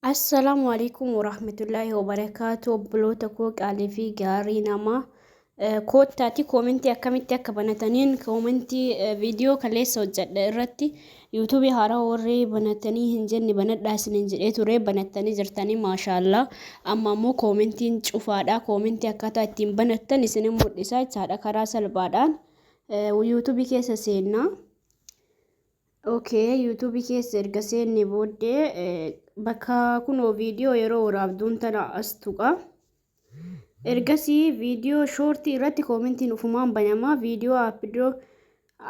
Assalaamu alaikum warahmatullaahi wabarakaatu. Obboloota koo qaalii fi gaarii namaa, koottaati koomentii akkamitti akka banataniin koomentii viidiyoo kaleessa hojjedhe irratti yuutuubii haaraa warri banatanii hin jenne banadhaa isiniin jedhee ture. Banattanii jirtanii, maashaallaa. Amma ammoo koomentiin cufaadha. Koomentii akkaataa ittiin banattan isinin mul'isa jechaadha. Karaa salphaadhaan yuutuubii keessa seennaa. Okay, YouTube keessa erga seenne booddee bakka kunoo viidiyoo yeroo waraabduun tana as tuqa. Ergasii viidiyoo shoortii irratti koomentiin ufumaan banama. Viidiyoo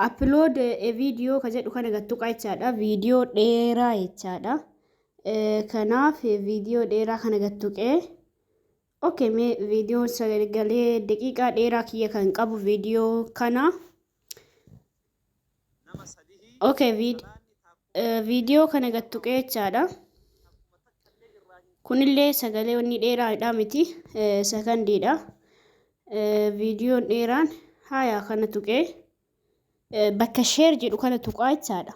upload a video ka jedhu kana gad tuqa jechaadha. Viidiyoo dheeraa jechaadha. Kanaaf viidiyoo dheeraa kana gad tuqee. Okay, mee viidiyoon sagalee daqiiqaa dheeraa kiyya kan qabu viidiyoo kana. Okay, viidiyoo kana gad tuqee jechaadha. Kunillee sagalee wanni dheeraadha miti, sakandiidha. Viidiyoon dheeraan haya kana tuqee bakka share jedhu kana tuqaa jechaadha.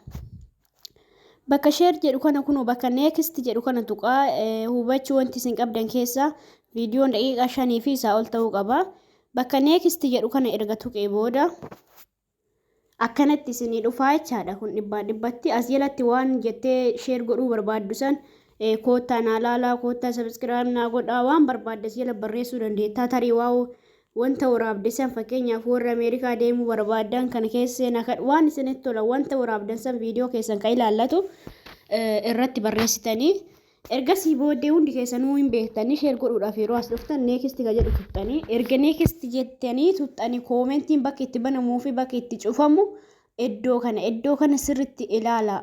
Bakka share jedhu kana, kunoo bakka next jedhu kana tuqaa. Hubachuu wanti isin qabdan keessaa viidiyoon daqiiqaa 5 fi isaa ol ta'uu qaba. Bakka next jedhu kana erga tuqee booda akkanatti isinii dhufaa jechaadha. Kun dhibbaan dhibbatti as jalatti waan jettee share godhuu barbaaddu san, koottaa naa laalaa, koottaa subscribe naa godhaa, waan barbaadde as jala barreessuu dandeettaa. Tarii waa wanta waraabde san, fakkeenyaaf warra Ameerikaa deemuu barbaaddan kana keessa seenaa kan waan isinitti tola, wanta waraabdan san viidiyoo keessan kan ilaallatu irratti barreessitanii, ergasii booddee hundi keessanuu hin beektanii, share godhuudhaaf yeroo as dhuftan next ka jedhu tuxxanii, erga next jettanii tuxxanii, koomentiin bakka itti banamuu fi bakka itti cufamu iddoo kana. Iddoo kana sirritti ilaala.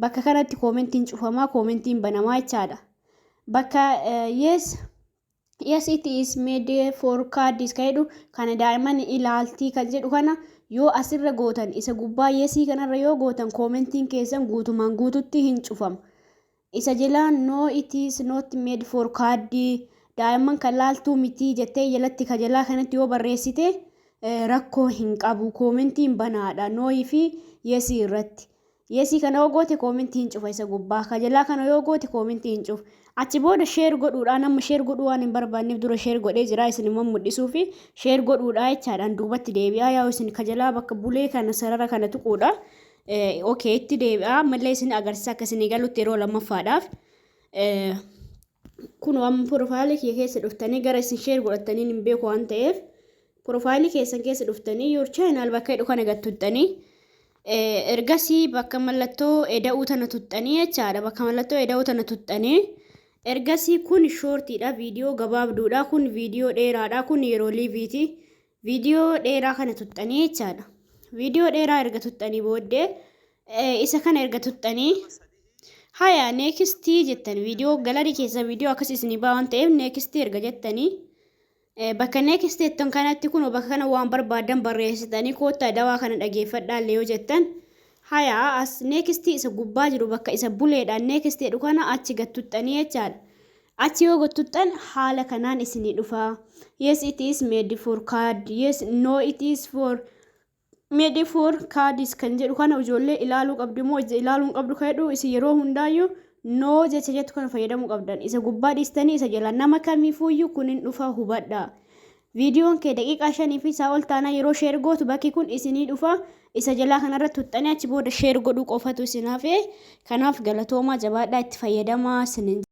Bakka kanatti koomentiin cufamaa, koomentiin banamaa jechaadha. Bakka "Yes, it is made for kids" kan jedhu kana, daa'imman ilaaltii kan jedhu kana yoo asirra gootan, isa gubbaa yesii kanarra yoo gootan, koomentiin keessan guutumaan guututti hin cufama. Isa jalaa "No, it is not made for kids", daa'imman kan laaltuu miti jettee jalatti ka jalaa kanatti yoo barreessite rakkoo hin qabu, koomentiin banaadha noii fi yesii irratti. Yesii kana yoo goote koomentii hin cufa isa gubbaa, ka jalaa kana yoo goote koomentii hin cufa. Achi booda share godhuudhaan, amma share godhuu waan hin barbaanneef dura share godhee jira, isin immoo mul'isuu fi share godhuudhaa jechaadhaan duubatti deebi'aa. Yaa'u isin ka jalaa bakka bulee kana sarara kana tuquudha. Okay, itti deebi'aa ammallee isin agarsiisa akka isinii galutti yeroo lammaffaadhaaf. Kun amma profaayilii kiyya keessa dhuftanii gara isin share godhattanii hin beeku waan ta'eef, profaayilii keessan keessa dhuftanii your channel bakka jedhu kana gad tuxxanii, ergasii bakka mallattoo eda'uu tana tuxxanii jechaadha. Bakka mallattoo eda'uu tana tuxxanii, ergasii kun shoortiidha, viidiyoo gabaabduudha, kun viidiyoo dheeraadha, kun yeroo liveiiti. Viidiyoo dheeraa kana tuxxanii jechaadha. Viidiyoo dheeraa erga tuxxanii booddee, isa kana erga tuxxanii, haya nextii jettan. Viidiyoo gallery keessa viidiyoo akkas isinii baa waan ta'eef, nextii erga jettanii, bakka next jettan kanatti kun bakka kana waan barbaadan barreessitanii, koottaa dawaa kana dhageeffadhaa illee yoo jettan, haya as nextii isa gubbaa jiru bakka isa buleedhaan next jedhu kana achi gad tuxxanii jechaadha. Achi yoo gad tuxxan haala kanaan isinii dhufa. "Yes, it is made for kids." "Yes, no, it is for made for kids" kan jedhu kana ijoollee ilaaluu qabdu moo ilaaluu hin qabdu kan jedhu, isin yeroo hundaayyuu no jecha jettu kana fayyadamuu qabdan. Isa gubbaa dhiistanii isa jala nama kamiifuyyuu kun hin dhufa, hubadha. Viidiyoon kee daqiiqaa 5 fi isaa ol taanaa yeroo share gootu bakki kun isinii dhufa. Isa jalaa kanarratti tuxxanii achi booda share godhuu qofatu isin hafe. Kanaaf galatoomaa, jabaadhaa, itti fayyadamaa isinin.